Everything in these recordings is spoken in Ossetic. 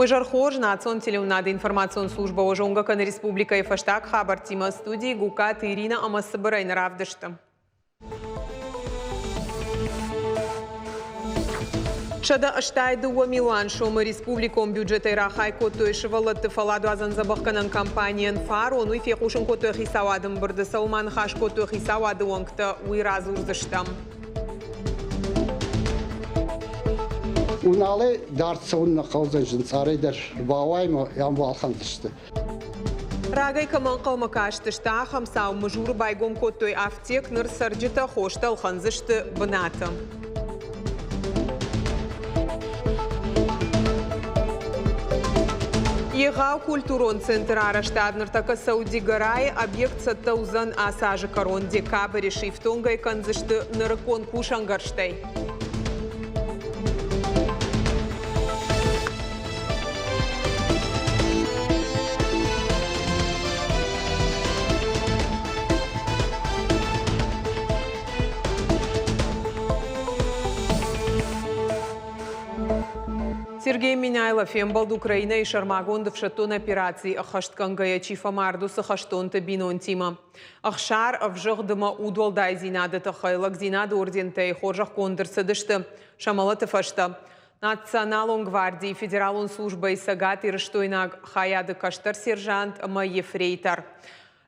Уе хорз, национ телеуынынады информацион службӕ уӕ зонгӕ кӕны республикӕйы фӕстаг хабӕрттимӕ. Студийы Гугкаты Иринӕ ӕмӕ цыбырӕй нӕ равдысты. 182 милуан сомы республикон бюджетӕй рахай кодтой сывӕллӕтты фӕлладуадзӕн дзӕбӕхгӕнӕн компанийӕн фарон. Уый фехъусын кодтой хицауады ӕмбырды. Цӕуыл ма ныхас кодтой хицауады уӕнгтӕ, уый радзурдзыстӕм. Уыналӕй дард цӕуын нӕ хъӕудзӕн, зынцъарӕй дӕр бауайӕм ӕм балхӕндзысты. Рагӕй кӕмӕ ӕнхъӕлмӕ кастысты, ахӕм цау Мызуры байгом кодтой афтек, ныр цӕрджытӕ хостӕ ӕлхӕндзысты бынаты. Егъау культурон центры арӕзтад ныртӕккӕ цӕуы Дигорайы. Объект цӕттӕ уыдзӕн ацы азы кӕрон декабры сифтонгӕй кӕндзысты нырыккон кусӕнгӕрзтӕй. Сергей Меняйло фембӕлд Украинӕйы сӕрмагонд ӕфсӕддон операци ӕххӕстгӕнгӕйӕ чи фӕмард, уыцы хӕстонты бинонтимӕ. Ӕхсар, ӕвзыгъд ӕмӕ удуӕлдайдзинады тыххӕй лӕгдзинады ордентӕй хорзӕхгонд ӕрцыдысты сӕ мӕлӕты фӕстӕ. Националон гвардийы федералон службӕйы цӕгатирыстойнаг хайады кӕстӕр сержант ӕмӕ ефрейтор.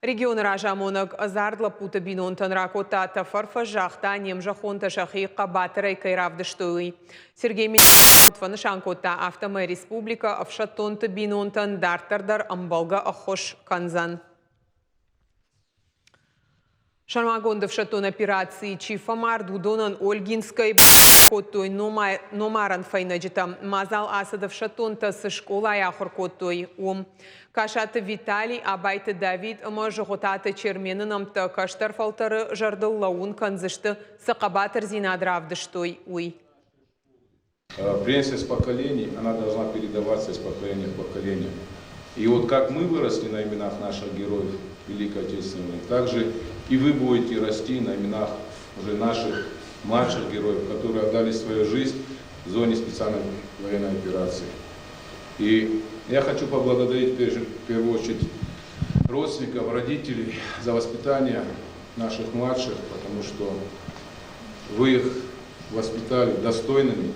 Регионы разамонӕг ӕдзард лӕппуты бинонтӕн ракодта тӕфӕрфӕс, загъта, не мзӕххонтӕ сӕхи хъӕбатырӕй кӕй равдыстой, уый. Сергей Меняйло куыд фӕнысан кодта, афтӕмӕй республикӕ ӕфсӕддонты бинонтӕн дарддӕр дӕр ӕмбӕлгӕ ӕххуыс кӕндзӕн. Сӕрмагонд ӕфсӕддон операцийы чи фӕмард, уыдонӕн Ольгинскӕйы кодтой номарӕн фӕйнӕджытӕ. Мадзал ацыд ӕфсӕддонтӕ цы скъолайы ахуыр кодтой, уым. Касаты Виталий, Абайты Давид ӕмӕ Зыгъуытаты Чермены нӕмттӕ кӕстӕр фӕлтӕры зӕрдыл лӕууын кӕндзысты, цы хъӕбатырдзинад равдыстой, уый. Преемственность поколений, она должна передаваться из поколения в поколение. И вот как мы выросли на именах наших героев Великой Отечественной войны, так же и вы будете расти на именах уже наших младших героев, которые отдали свою жизнь в зоне специальной военной операции. И я хочу поблагодарить в первую очередь родственников, родителей за воспитание наших младших, потому что вы их воспитали достойными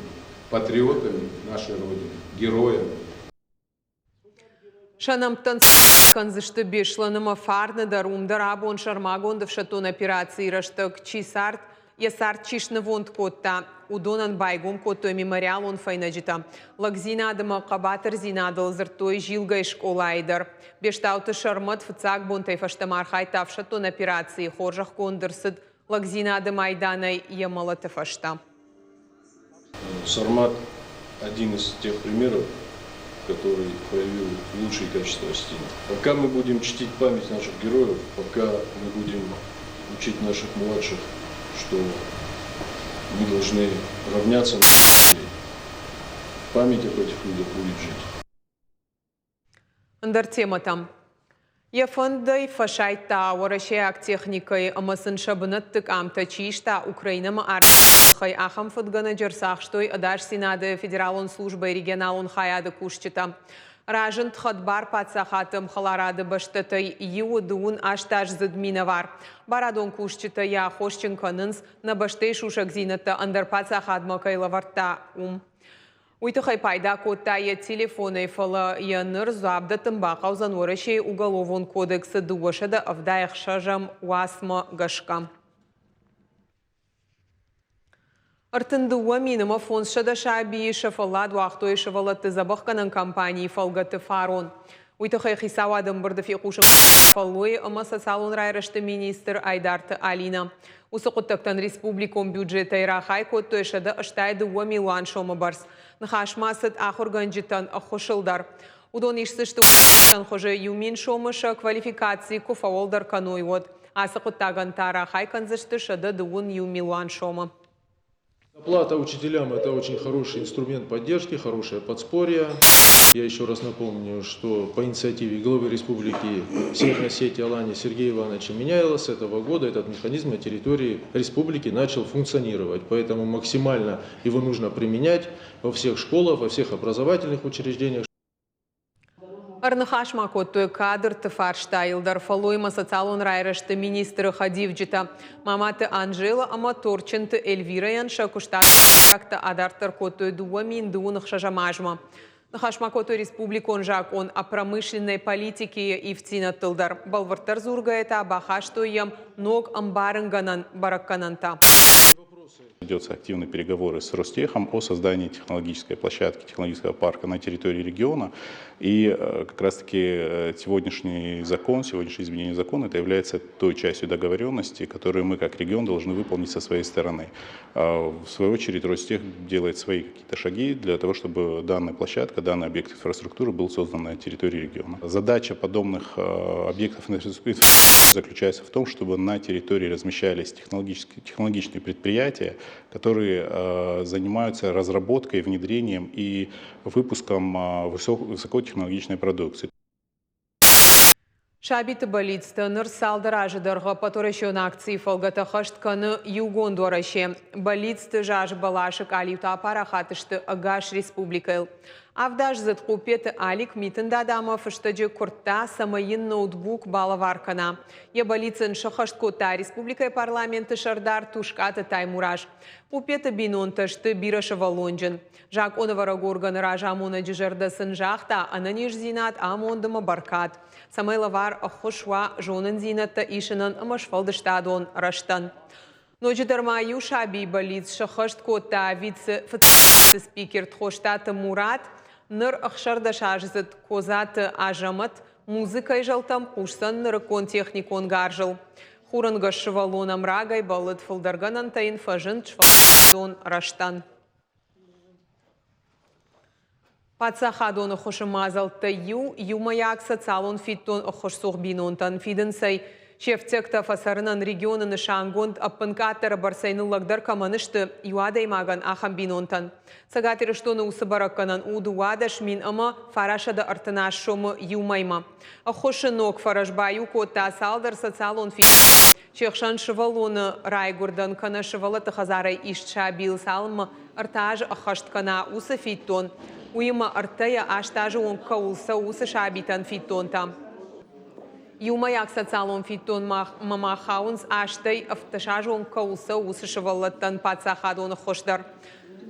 патриотами нашей Родины, героями. Сӕ нӕмттӕн кӕндзысты Беслӕны ӕмӕ Фарны дӕр, уым дӕр абон сӕрмагонд ӕфсӕддон операцийы рӕстӕг чи цард, йӕ цард чи снывонд кодта, уыдонӕн байгом кодтой мемориалон фӕйнӕджытӕ. Лӕгдзинад ӕмӕ хъӕбатырдзинадыл дзырдтой Зилгӕйы скъолайы дӕр. Бестауты Сӕрмӕт фыццаг бонтӕй фӕстӕмӕ архайдта ӕфсӕддон операцийы, хорзӕхгонд ӕрцыд лӕгдзинады майданӕй йӕ мӕлӕты фӕстӕ. Сармат один из тех примеров, который проявил лучшие качества осетина. Пока мы будем чтить память наших героев, пока мы будем учить наших младших, что мы должны равняться на людей, память об этих людях будет жить. Ӕндӕр темӕтӕм. Йӕ фӕндӕй фӕсайдта уӕрӕсейаг техникӕйы ӕмӕ сын сӕ бынӕтты къамтӕ чи иста, Украинӕмӕ тыххӕй ахӕм фыдгӕнӕджы ӕрцахстой ӕдасдзинады федералон службӕйы регионалон хайады кусджытӕ. Разынд хӕдбар паддзахады ӕмхӕларады бӕстӕтӕй иуы дыууын астаздзыд минӕвар. Барадон кусджытӕ йӕ аххосджын кӕнынц, нӕ бӕстӕйы сусӕгдзинӕдтӕ ӕндӕр паддзахадмӕ кӕй лӕвӕрдта, уым. Уый тыххӕй пайда кодта йӕ телефонӕй, фӕлӕ йӕ ныр дзуапп дӕттын бахъӕудзӕн Уӕрӕсейы Уголовон кодексы 276-ӕм уацмӕ гӕсгӕ. 32 500 сабийы сӕ фӕллад уагътой сывӕллӕтты дзӕбӕхгӕнӕн компанийы фӕлгӕты фарон. Уый тыххӕй хицауады ӕмбырды фехъусын фӕллойы ӕмӕ социалон райрӕзты министр Айдарты Алинӕ. Уыцы хъуыддӕгтӕн республикон бюджетӕй рахай кодтой 182 милуан сомы бӕрц. Ныхас ма цыд ахуыргӕнджытӕн ӕххуысыл дӕр. Уыдон исдзысты хуызы 1000 сомы сӕ квалификаци куы фӕуӕлдӕр кӕной, уӕд. Ацы хъуыддагӕн та рахай кӕндзысты 121 милуан сомы. Оплата учителям – это очень хороший инструмент поддержки, хорошее подспорье. Я еще раз напомню, что по инициативе главы Республики Северной Осетии Алания Сергея Ивановича Меняйло с этого года этот механизм на территории республики начал функционировать. Поэтому максимально его нужно применять во всех школах, во всех образовательных учреждениях. Ӕрныхас ма кодтой кадрты фарстайыл дӕр фӕллой ӕмӕ социалон райрӕзты министры хӕдивджытӕ Маматы Анжела ӕмӕ Торчынты Эльвирӕйӕн сӕ куыстадон контракттӕ адарддӕр кодтой 2026 азмӕ. Ныхас ма кодтой республикон закъон о промышленной политике-йы ивддзинӕдтыл дӕр. Бӕлвырддӕр дзургӕйӕ та бахастой йӕм ног ӕмбарынгӕнӕн бӕрӕггӕнӕнтӕ. Ведется активные переговоры с Ростехом о создании технологической площадки, технологического парка на территории региона. И как раз-таки сегодняшний закон, сегодняшнее изменение закона, это является той частью договоренности, которую мы как регион должны выполнить со своей стороны. А в свою очередь Ростех делает свои какие-то шаги для того, чтобы данная площадка, данный объект инфраструктуры был создан на территории региона. Задача подобных объектов инфраструктуры заключается в том, чтобы на территории размещались технологичные предприятия, которые занимаются разработкой, внедрением и выпуском высокотехнологичной продукции. Сабиты бӕллицтӕ ныр цалдӕр азы дӕргъы ӕппӕтуӕрӕсеон акцийы фӕлгӕты ӕххӕст кӕны Иугонд Уӕрӕсе. Бӕллицты заз бӕласы къалиутӕ апарахат сты ӕгас республикӕйыл. Авдаздзыд Хъуппеты Алик Митын Дадамӕ фыстӕджы куырдта, цӕмӕй йын ноутбук балӕвар кӕна. Йӕ бӕллиц ын сӕххӕст кодта республикӕйы парламенты сӕрдар Тускъаты Таймураз. Хъуппеты бинонтӕ сты бирӕсывӕллонджын. Закъонӕвӕрӕг органы разамонӕджы зӕрдӕ сын загъта ӕнӕниздзинад, амонд ӕмӕ бӕркад, цӕмӕй лӕвар ӕххуыс уа зонындзинӕдтӕ исынӕн ӕмӕ сфӕлдыстадон рӕзтӕн. Ноджыдӕр ма иу сабийы бӕллиц сӕххӕст кодта вице-фыццаг спикер Тхостаты Мурат. Ныр 16-аздзыд Козаты Азӕмӕт музыкӕйы зӕлтӕм хъусдзӕн нырыккон техникон гарзыл. Хурӕнгӕс сывӕллон ӕм рагӕй бӕллыд, фылдӕр гӕнӕнтӕ йын фӕзынд сфӕлдыстадон рӕзтӕн. Паддзахадон ӕххуысы мадзӕлттӕй иу иумӕйаг социалон фиддон ӕххуысцух бинонтӕн фидынцӕй се фцӕгтӕ фӕцӕрынӕн регионы нысангонд ӕппынкъаддӕры бӕрцӕй ныллӕгдӕр кӕмӕн сты, иу адӕймагӕн ахӕм бинонтӕн. Цӕгат Ирыстоны уыцы бӕрӕггӕнӕн у 12 038 сомы иу мӕймӕ. Ӕххуысы ног фӕрӕз баиу кодта цалдӕр социалон фиддоны. Се хсӕн сывӕллоны райгуырдӕн кӕнӕ сывӕллӕтты хӕдзарӕй ист сабийыл цалынмӕ 3 азы ӕххӕст кӕна, уыцы фиддон. Уыимӕ 3-ӕй 8 азы онг кӕуыл цӕуы, уыцы сабитӕн фиддонтӕ. Иумӕйаг социалон фиддонмӕ ма хауынц 8-ӕй 17 азы онг кӕуыл цӕуы, уыцы сывӕллӕттӕн паддзахадон ӕххуыс дӕр.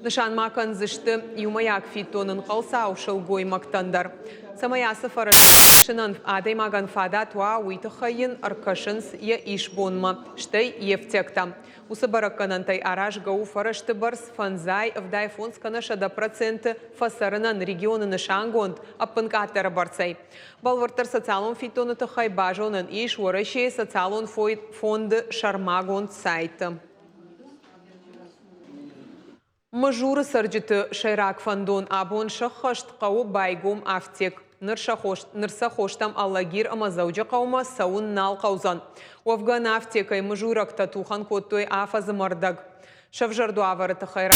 Нысан ма кӕндзысты иумӕйаг фиддон ӕнхъӕлцау сылгоймӕгтӕн дӕр. Цӕмӕй ацы фӕрӕз адӕймагӕн фадат уа, уый тыххӕй йын ӕркӕсынц йӕ исбонмӕ, стӕй йе фтиӕгтӕм. Уыцы бӕрӕггӕнӕнтӕй аразгӕ у фӕрӕзты бӕрц 5 85 кӕнӕ 100% фӕцӕрынӕн регионы нысангонд ӕппынкъаддӕры бӕрцӕй. Бӕлвырддӕр социалон фиддоны тыххӕй базонӕн ис Уӕрӕсейы социалон фонды сӕрмагонд сайты. Мызуры цӕрджыты сӕйраг фӕндон абон сӕххӕст: хъӕуы байгом афтек. Ныр сӕ хостӕм Алагир ӕмӕ Дзӕуджыхъӕумӕ цӕуын нал хъӕудзӕн. Уӕвгӕ ӕнӕ афтекӕй мызурӕгтӕ тухӕн кодтой афӕдзы ӕрдӕг. Сӕвзӕрд уавӕры тыххӕй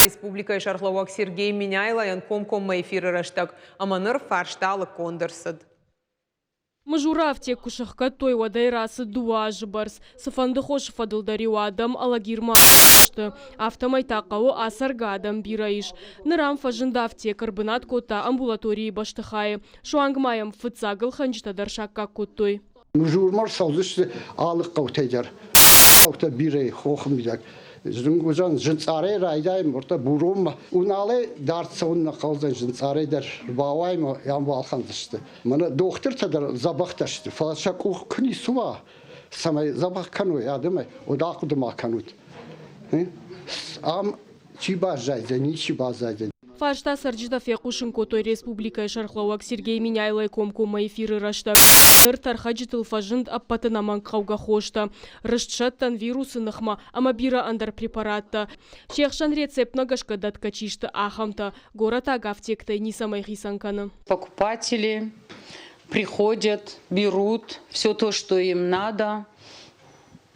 республикӕйы сӕргълӕууӕг Сергей Меняйлойӕн комкоммӕ эфиры рӕстӕг, ӕмӕ ныр фарста лыггонд ӕрцыд. Мызуры афтек куы сӕхгӕдтой, уӕдӕй рацыд 2 азы бӕрц. Цыфӕнды хосы фӕдыл дӕр-иу адӕм Алагирмӕ сты. Афтӕмӕй та хъӕуы ацӕргӕ адӕм бирӕ ис. Ныр ам фӕзынд афтек, ӕрбынат кодта амбулаторийы бӕстыхайы. Суанг ма йӕм фыццаг ӕлхӕнджытӕ дӕр саккаг кодтой. Мызурмӕ рцӕудзысты алы хъӕутӕй дӕр. Хъӕутӕ бирӕ хохы мидӕг. Зынг уыдзӕн Зынцъарӕй райдайӕм уӕртӕ Буронмӕ. Уыналӕй дард цӕуын нӕ хъӕудзӕн, Зынцъарӕй дӕр бауайӕм ӕм балхӕндзысты. Мӕнӕ дохтыртӕ дӕр дзӕбӕхтӕ сты, фӕлӕ сӕ къух куы ницы уа, цӕмӕй дзӕбӕх кӕной адӕмӕй, уӕд ахъуыды ма кӕнут. Ам чи баззайдзӕн, ничи баззайдзӕн. Фарста цӕрджытӕ фехъусын кодтой республикӕйы сӕргълӕууӕг Сергей Меняйлойы комкоммӕ эфиры рӕстӕг. Ныр тӕрхӕджытыл фӕзынд ӕппӕт ӕнӕмӕнгхъӕугӕ хостӕ, рыстсӕттӕн, вирусы ныхмӕ ӕмӕ бирӕ ӕндӕр препараттӕ. Се хсӕн рецептмӕ гӕсгӕ дӕтгӕ чи сты, ахӕмтӕ. Горӕтаг афтектӕй ницӕмӕй хицӕн кӕны. Покупатели приходят, берут все то, что им надо.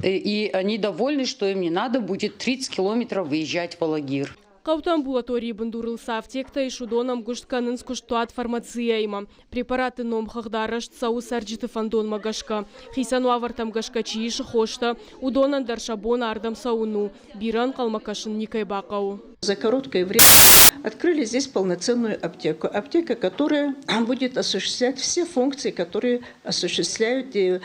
И они довольны, что им не надо будет 30 километров выезжать в Алагир. Хъӕуты амбулаторийы бындурыл цы афтектӕ ис, уыдон ӕмгуыст кӕнынц куыстуат Фармация-имӕ. Препаратты номхыгъд арӕзт цӕуы цӕрджыты фӕндонмӕ гӕсгӕ. Хицӕн уавӕртӕм гӕсгӕ чи исы хостӕ, уыдонӕн дӕр сӕ бон ардӕм цӕуын у. Бирӕ ӕнхъӕлмӕ кӕсын никӕй бахъӕуы. За короткое время открыли здесь полноценную аптеку. Аптека, которая будет осуществлять все функции, которые осуществляют и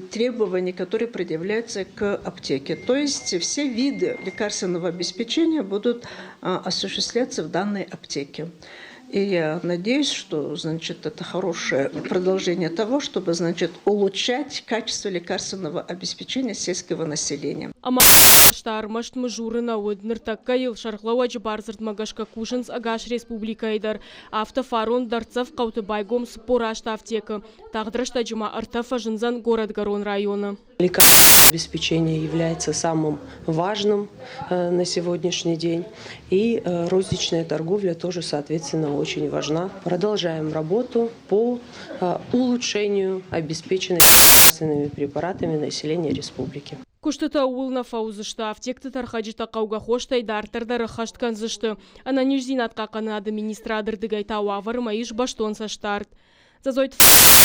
требования, которые предъявляются к аптеке. То есть все виды лекарственного обеспечения будут осуществляться в данной аптеке. И я надеюсь, что, значит, это хорошее продолжение того, чтобы, значит, улучшать качество лекарственного обеспечения сельского населения. Ӕмӕ фӕстӕ ӕрмӕст Мызуры нӕ уыд. Ныртӕккӕ йыл сӕргълӕууӕджы бардзырдмӕ гӕсгӕ кусынц ӕгас республикӕйы дӕр. Афтӕ фарон дӕрддзӕф хъӕуты байгом 48 афтекы. Тагъд рӕстӕджы ма ӕртӕ фӕзындзӕн горӕтгӕрон районы. Лекарственное обеспечение является самым важным на сегодняшний день. И розничная торговля тоже, соответственно, очень важна. Продолжаем работу по улучшению обеспеченности лекарственными препаратами населения республики. Куыстытӕ ууыл нӕ фӕуыдзысты, афтекты тӕрхӕджытӕ хъӕугӕ хостӕй дарддӕр дӕр ӕххӕст кӕндзысты. Ӕнӕниздзинад хъахъхъӕнынады министрады рдыгӕй та уавӕрмӕ ис бӕстон цӕстдард. Дзӕдзойты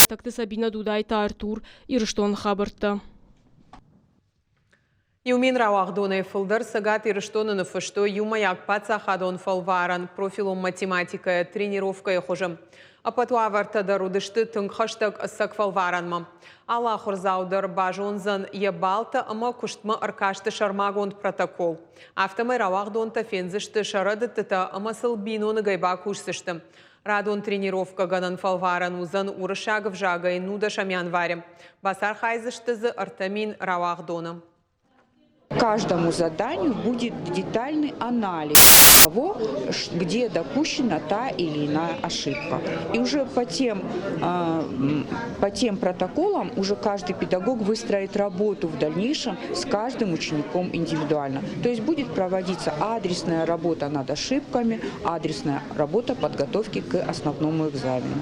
Тӕгты Сабинӕ, Дудайты Артур, Ирыстоны хабӕрттӕ. 1000 рауагъдонӕй фылдӕр Цӕгат Ирыстоны ныффыстой иумӕйаг паддзахадон фӕлварӕн профилон математикӕйӕ тренировкӕйы хуызы. Ӕппӕт уавӕртӕ дӕр уыдысты тынг хӕстӕг ӕцӕг фӕлварӕнмӕ. Алы ахуырдзау дӕр базондзӕн йӕ баллтӕ ӕмӕ куыстмӕ ӕркасты сӕрмагонд протокол. Афтӕмӕй рауагъдонтӕ фендзысты сӕ рӕдыдтытӕ ӕмӕ сыл биноныгӕй бакусдзысты. Радон тренировкӕгӕнӕн фӕлварӕн уыдзӕн уырыссаг ӕвзагӕй 19 январы. Бацархайдзысты дзы 3000 рауагъдоны. Каждому заданию будет детальный анализ того, где допущена та или иная ошибка. И уже по тем протоколам уже каждый педагог выстроит работу в дальнейшем с каждым учеником индивидуально. То есть будет проводиться адресная работа над ошибками, адресная работа подготовки к основному экзамену.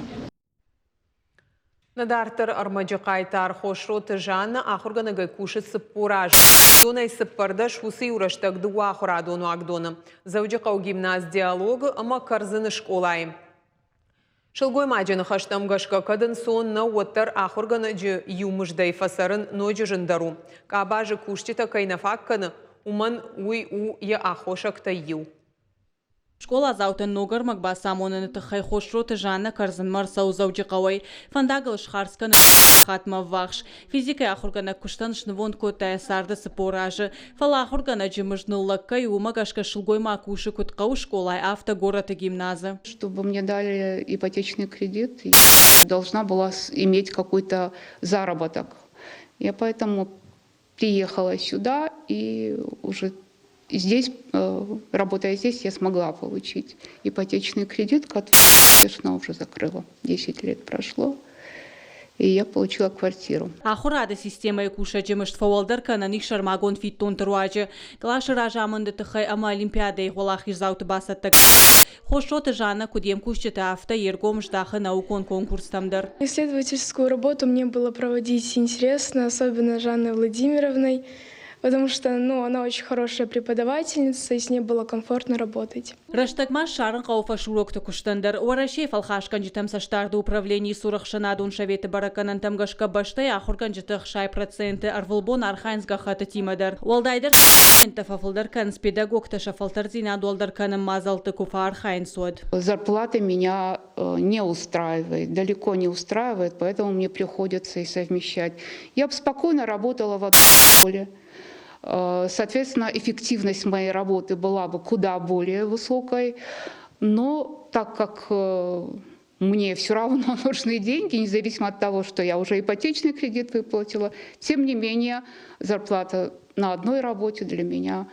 Нӕ дарддӕр ӕрмӕджы хъайтар Хосроты Жанна ахуыргӕнӕгӕй кусы 40 азы. Уыдонӕй 14 уыцы иу рӕстӕг дыууӕ ахуырадон уагдоны. Дзӕуджыхъӕуы гимназ «Диалог»-ы ӕмӕ Кӕрдзыны скъолайы. Сылгоймаджы ныхӕстӕм гӕсгӕ, кӕд ӕнцон нӕу, уӕддӕр ахуыргӕнӕджы иу мыздӕй фӕцӕрын ноджы зындӕр у. Къабазы кусджытӕ кӕй нӕ фаг кӕны, уымӕн уый у йӕ аххосӕгтӕй иу. Скъоладзаутӕн ног ӕрмӕг бацамоныны тыххӕй Хосроты Жаннӕ Кӕрдзынмӕ ӕрцӕуы Дзӕуджыхъӕуӕй. Фӕндагыл схардз кӕны сахатмӕ ӕввахс. Физикӕйы ахуыргӕнӕг куыстӕн снывонд кодта йӕ царды 40 азы. Фӕлӕ ахуыргӕнӕджы мызд ныллӕг кӕй у, уымӕ гӕсгӕ сылгоймаг кусы куыд хъӕуы скъолайы, афтӕ горӕты гимназы. Чтобы мне дали ипотечный кредит, я должна была иметь какой-то заработок. Я поэтому приехала сюда и уже здесь, работая здесь, я смогла получить ипотечный кредит, который, успешно уже закрыла. 10 лет прошло, и я получила квартиру. Ахуырады системӕйы кусӕджы мызд фӕуӕлдӕр кӕнӕн ис сӕрмагонд фиддонты руаджы. Къласы разамынды тыххӕй ӕмӕ олимпиадӕйы уӕлахиздзауты бацӕттӕ Хосроты Жанна куыд йе мкусджытӕ, афтӕ йе ргом здахы наукон конкурстӕм дӕр. Исследовательскую работу мне было проводить интересно, особенно Жанной Владимировной, потому что, ну, она очень хорошая преподавательница, и с ней было комфортно работать. Рӕстӕг ма ссарын хъӕуы фӕсурокты куыстӕн дӕр. Уӕрӕсейы фӕлхасгӕнджытӕм цӕстдарды управленийы цур ӕхсӕнадон советы бӕрӕггӕнӕнтӕм гӕсгӕ бӕстӕйы ахуыргӕнджыты 60% ӕрвылбон архайынц гӕххӕттытимӕ дӕр. Уӕлдайдӕр фӕфылдӕр кӕнынц педагогтӕ сӕ фӕлтӕрддзинад уӕлдӕр кӕнын мадзӕлтты куы фӕархайынц, уӕд. Зарплата меня не устраивает, далеко не устраивает, поэтому мне приходится и совмещать. Я бы спокойно работала в одной школе. Соответственно, эффективность моей работы была бы куда более высокой. Но так как мне все равно нужны деньги, независимо от того, что я уже ипотечный кредит выплатила, тем не менее зарплата на одной работе для меня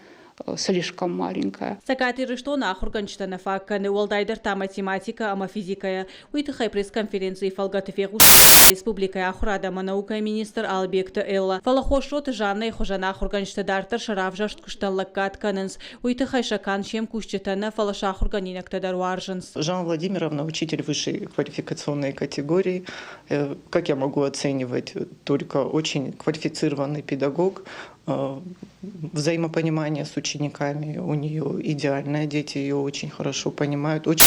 слишком маленькая. Цӕгат Ирыстоны ахуыргӕнджытӕ нӕ фаг кӕны, уӕлдайдӕр та математикӕ ӕмӕ физикӕйӕ. Уый тыххӕй пресс-конференцийы фӕлгӕты фехъусын республикӕйы ахуырад ӕмӕ наукӕйы министр Албегты Элла. Фӕлӕ Хосроты Жаннайы хуызӕн ахуыргӕнджытӕ дарддӕр сӕ равзӕрст куыстӕн лӕггад кӕнынц. Уый тыххӕй сӕ канд се мкусджытӕ нӕ, фӕлӕ сӕ ахуыргӕнинӕгтӕ дӕр уарзынц. Жанна Владимировна – учитель высшей квалификационной категории. Как я могу оценивать? Только очень квалифицированный педагог. Взаимопонимание с учениками у нее идеальное, дети ее очень хорошо понимают. Очень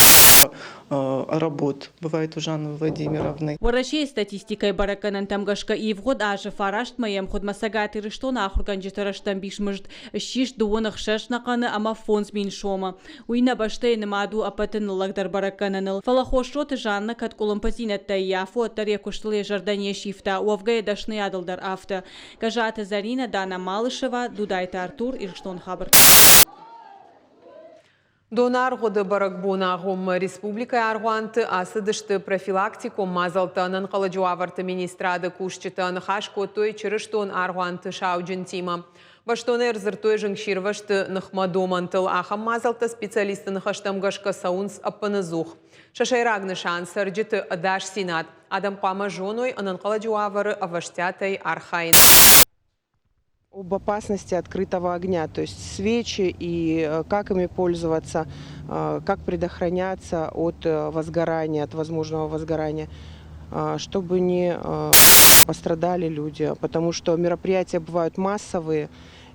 работ бывает у Жанны Владимировны. Уӕрӕсейы статистикӕйы бӕрӕггӕнӕнтӕм гӕсгӕ ивгъуыд азы фараст мӕйы ӕмгъуыдмӕ Цӕгат Ирыстоны ахуыргӕнджыты рӕстӕмбис мызд ссис дыууын ӕхсӕз ӕнӕхъӕны ӕмӕ 5000 сомы. Уый нӕ бӕстӕйы нымад у ӕппӕты ныллӕгдӕр бӕрӕггӕнӕныл. Фӕлӕ Хосроты Жаннӕ кӕд къуылымпыдзинӕдтӕ ӕййафы, уӕддӕр йӕ куыстыл йӕ зӕрдӕ не сивта, уӕвгӕ йӕ дӕсныйадыл дӕр афтӕ. Гӕззаты Зӕринӕ, Дана Малышева, Дудайты Артур, Ирыстоны хабӕрттӕ. Донаргъуыды бӕрӕгбоны агъоммӕ республикӕйы аргъуанты ацыдысты профилактикон мадзӕлттӕ. Ӕнӕнхъӕлӕджы уавӕрты министрады кусджытӕ ныхас кодтой чырыстон аргъуанты сауджынтимӕ. Бӕстонӕй ӕрдзырдтой зынгсирвӕзты ныхмӕ домӕнтыл. Ахӕм мадзӕлттӕ специалистты ныхӕстӕм гӕсгӕ цӕуынц ӕппынӕдзух. Сӕ сӕйраг нысан цӕрджыты ӕдасдзинад. Адӕм хъуамӕ зоной ӕнӕнхъӕлӕджы уавӕры ӕвӕстиатӕй архайын. Об опасности открытого огня, то есть свечи и как ими пользоваться, как предохраняться от возгорания, от возможного возгорания, чтобы не пострадали люди, потому что мероприятия бывают массовые,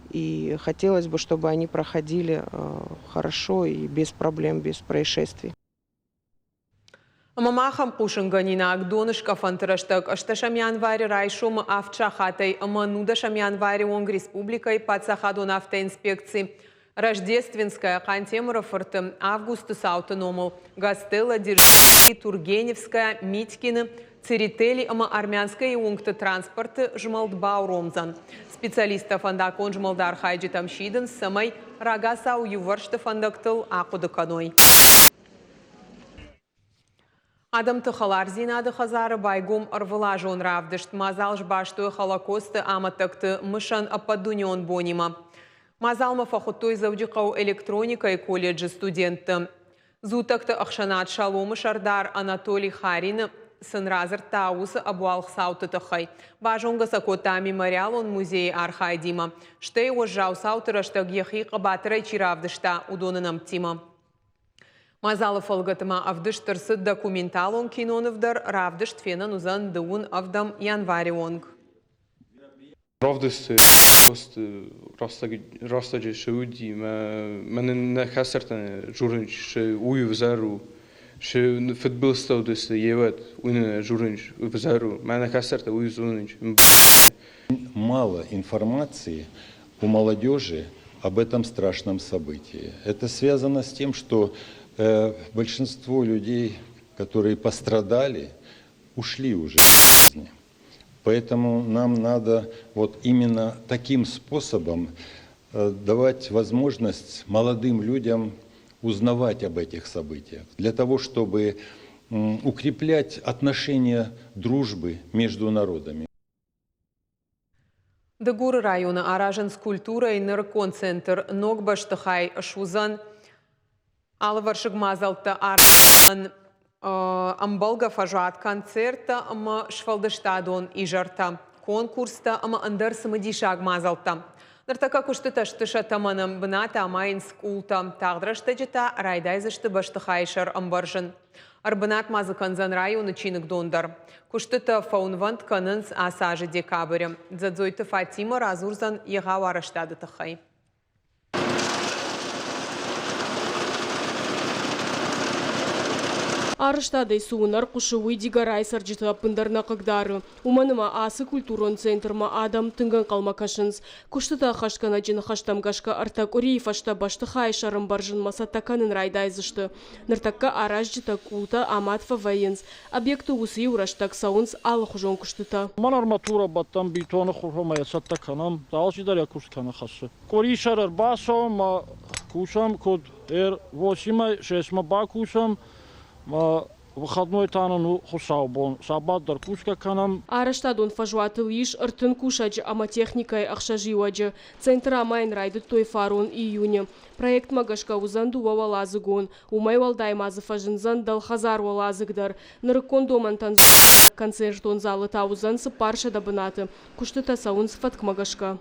и хотелось бы, чтобы они проходили хорошо и без проблем, без происшествий. Ӕмӕ ма ахӕм хъусынгӕнинаг доныскъӕфӕнты рӕстӕг ӕстдӕсӕм январы райсомы авд сахатӕй ӕмӕ нудӕсӕм январы онг республикӕйы паддзахадон автоинспекци Рождественская Хъантемыры фырты Августы цауты номыл Гастелло, Дзержинский, Тургеневская, Митькины, Церетели ӕмӕ Армянскӕйы уынгты транспорты змӕлд бауромдзӕн. Специалисттӕ фӕндаггон змӕлды архайджытӕм сидынц, цӕмӕй рагацау иувӕрсты фӕндӕгтыл ахъуыды кӕной. Адӕмты хӕлардзинады хӕдзары байгом ӕрвылазон равдыст. Мадзал сбастой Холокосты амӕттӕгты мысӕн ӕппӕтдунеон бонимӕ. Мадзалмӕ фӕхуыдтой Дзӕуджыхъӕуы электроникӕйы колледжы студентты. Дзуттӕгты ӕхсӕнад Шаломы сӕрдар Анатолий Харины сын радзырдта уыцы ӕбуалгъ цауты тыххӕй. Базонгӕ сӕ кодта мемориалон музейы архайдимӕ, стӕй уӕззау цауты рӕстӕг йӕхи хъӕбатырӕй чи равдыста, уыдоны нӕмттимӕ. Мадзалы фӕлгӕты ма ӕвдыст ӕрцыд документалон киноныв дӕр. Равдыст фенӕн уыдзӕн дыууын ӕвдӕм январы онг. Равдысты рӕстӕджы цы уыди, мӕнӕн нӕ хӕстӕртӕн дзурынц, цы уый ӕвзӕр у, цы фыдбылызтӕ уыдысты, йеуӕд уый нын дзурынц ӕвзӕр у, мӕнӕ хӕстӕртӕ уый зонынц. Мало информации у молодежи об этом страшном событии. Это связано с тем, что большинство людей, которые пострадали, ушли уже из жизни. Поэтому нам надо вот именно таким способом давать возможность молодым людям узнавать об этих событиях, для того, чтобы укреплять отношения дружбы между народами. Дыгуры районы аразынц культурӕйы нырыккон центр. Ног бӕстыхай суыдзӕн алывӕрсыг мадзӕлттӕ аразынӕн ӕмбӕлгӕ фӕзуат, концерттӕ ӕмӕ сфӕлдыстадон изӕртӕ, конкурстӕ ӕмӕ ӕндӕр цымыдисаг мадзӕлттӕ. Ныртӕккӕ куыстытӕ сты сӕ тӕмӕны, бынаты амайынц къултӕ. Тагъд рӕстӕджы та райдайдзысты бӕстыхайы сӕр ӕмбӕрзын. Ӕрбынат ма дзы кӕндзӕн районы чиныгдон дӕр. Куыстытӕ фӕуынвӕнд кӕнынц ацы азы декабры. Дзӕдзойты Фатимӕ радзурдзӕн егъау арӕзтады тыххӕй. Арӕзтадӕй цы уынӕр хъуысы, уый Дигорайы цӕрджыты ӕппындӕр нӕ хъыгдары. Уымӕн ӕмӕ ацы культурон центрмӕ адӕм тынг ӕнхъӕлмӕ кӕсынц. Куыстытӕ ӕххӕстгӕнӕджы ныхӕстӕм гӕсгӕ ӕртӕ къуырийы фӕстӕ бӕстыхайы сӕрӕмбӕрзынмӕ цӕттӕ кӕнын райдайдзысты. Ныртӕккӕ аразджытӕ къултӕ амад фӕвӕййынц. Объекты уыцы-иу рӕстӕг цӕуынц алыхуызон куыстытӕ. Мӕн арматурӕ бӕттӕм бетоны хурхмӕ йӕ цӕттӕ кӕнӕм. Алчидӕр йӕ куыст кӕны хӕссы. Къуырисӕр ӕрбацӕуӕм ӕмӕ кусӕм, куыд восемӕй шестмӕ бакусӕм, Выходной та нын у хуыцаубон, сабат дӕр кусгӕ кӕнӕм. Арӕзтадон фӕзуатыл ис 30 кусӕджы ӕмӕ техникӕйы ӕхсӕз иуӕджы. Центр амайын райдыдтой фарон июны. Проектмӕ гӕсгӕ уыдзӕн дыууӕуӕладзыгон. Уымӕй уӕлдай ма дзы фӕзындзӕн дӕлхӕдзар уӕладзыг дӕр. Нырыккон домӕнтӕн концертон залы та уыдзӕн 400 бынаты. Куыстытӕ цӕуынц фӕткмӕ гӕсгӕ.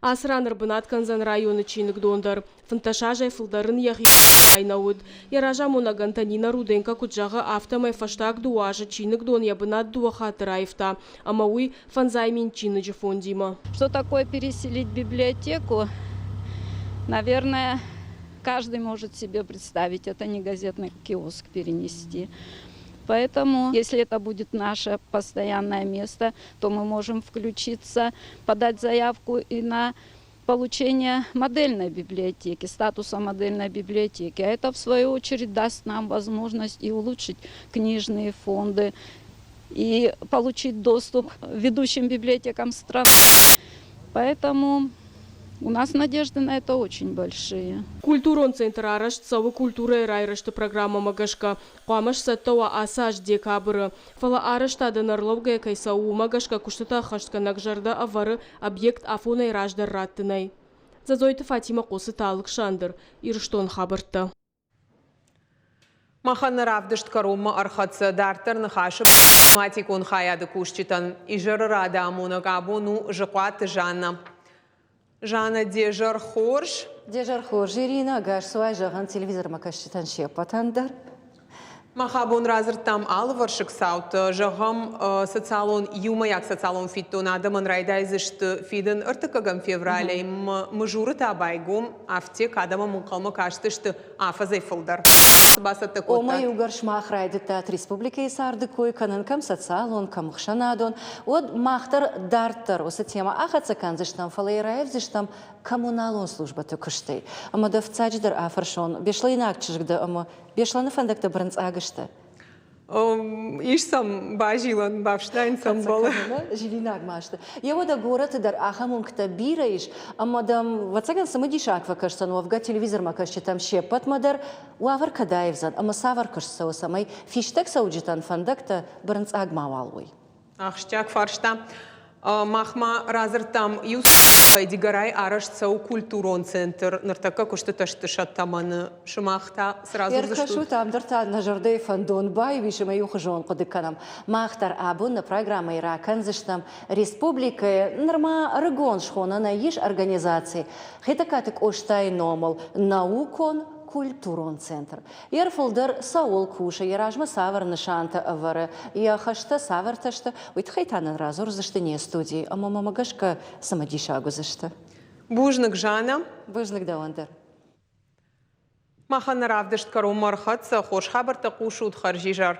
Ацы ран ӕрбынат кӕндзӕн районы чиныгдон дӕр. 15 азӕй фылдӕр ын йӕхи нӕ уыд. Йӕ разамонӕг Антонина Руденко куыд зӕгъы, афтӕмӕй фӕстаг дыууӕ азы чиныгдон йӕ бынат дыууӕ хатты раивта, ӕмӕ уый фӕндзай мин чиныджы фондимӕ. Что такое переселить библиотеку? Наверное, каждый может себе представить. Это не газетный киоск перенести. Поэтому, если это будет наше постоянное место, то мы можем включиться, подать заявку и на получение модельной библиотеки, статуса модельной библиотеки. А это, в свою очередь, даст нам возможность и улучшить книжные фонды, и получить доступ к ведущим библиотекам страны. Поэтому у нас надежды на это очень большие. Культурон центр арӕзт цӕуы культурӕйы райрӕзты программӕмӕ гӕсгӕ. Хъуамӕ сцӕттӕ уа ацы аз декабры. Фӕлӕ арӕзтадӕн ӕрлӕугӕ кӕй цӕуы, уымӕ гӕсгӕ куыстытӕ ӕххӕстгӕнӕг зӕрдӕ ӕвӕры объект афонӕй раздӕр раттынӕй. Дзӕдзойты Фатимӕ, Хъоцыты Алыксандр, Ирыстон хабӕрттӕ. Махӕн нӕ равдыст кӕронмӕ ӕрхӕццӕ. Дарддӕр ныхасы математикон хайады кусджытӕн. Изӕры рады амонӕг абон у Зыхъуаты Жаннӕ. Жаннӕ, де зӕр хорз. Де зӕр хорз, Ирина. Ӕгас цуай зӕгъын телевизормӕ кӕсджытӕн се ппӕтӕн дӕр. Мах абон радзырдтам алывӕрсыг цаутӕ. Зӕгъӕм, социалон, иумӕйаг социалон фиддон адӕмӕн райдайдзысты фидын ӕртыккӕгӕм февралӕй. Мызуры та байгом афтек, адӕмӕн ӕнхъӕлмӕ кастысты афӕдзӕй фылдӕр. Цы бацӕттӕ кодтат? Ома иугӕр сымах райдыдтат республикӕйы царды кой кӕнын кӕм социалон, кӕм ӕхсӕнадон, уӕд мах дӕр дарддӕр уыцы темӕ ахӕццӕ кӕндзыстӕм, фӕлӕ йӕ раивдзыстӕм коммуналон службӕты куыстӕй. Ӕмӕ дӕ фыццаджыдӕр афӕрсон, беслӕйнаг чызг дӕ ӕмӕ Беслӕны фӕндӕгтӕ бырынцъаг сты? Ис сӕм базилӕн, бафснайын сӕм ӕмбӕлы. Зилинаг ма сты. Йе уӕдӕ горӕты дӕр ахӕм уынгтӕ бирӕ ис, ӕмӕ дӕм, ӕвӕццӕгӕн, цымыдисаг фӕкӕсдзӕн уӕвгӕ телевизормӕ кӕсджытӕм се ппӕтмӕ дӕр уавӕр кӕд аивдзӕн ӕмӕ цавӕр куыст цӕуы, цӕмӕй фистӕг цӕуджытӕн фӕндӕгтӕ бырынцъаг мауал уой. Ахсджиаг фарста. Мах ма радзырдтам иу Дигорайы арӕзт цӕуы культурон центр. Ныртӕккӕ куыстытӕ сты сӕ тӕмӕны. Сымах та цы радзурдзыстут? Ӕркӕсут, ам дӕр та нӕ зӕрдӕйы фӕндон баиу ис ӕмӕ иухуызон хъуыды кӕнӕм. Мах дӕр абон нӕ программӕйы ракӕндзыстӕм республикӕйы нырма ӕрыгон схонӕн ис организаци Хетӕгкаты Къостайы номыл наукон культурон центр. Йе фылдӕр цӕуыл кусы, йӕ размӕ цавӕр нысантӕ ӕвӕры, йӕ хӕстӕ цавӕртӕ сты, уый тыххӕй та нын радзурдзысты не студийы ӕмӕ мӕмӕ гӕсгӕ цымыдисаг уыдзысты. Бузныг, Жаннӕ. Бузныг дӕуӕн дӕр. Махӕн нӕ равдыст кӕронмӕ ӕрхӕццӕ. Хорз хабӕрттӕ хъусут, хӕрзизӕр.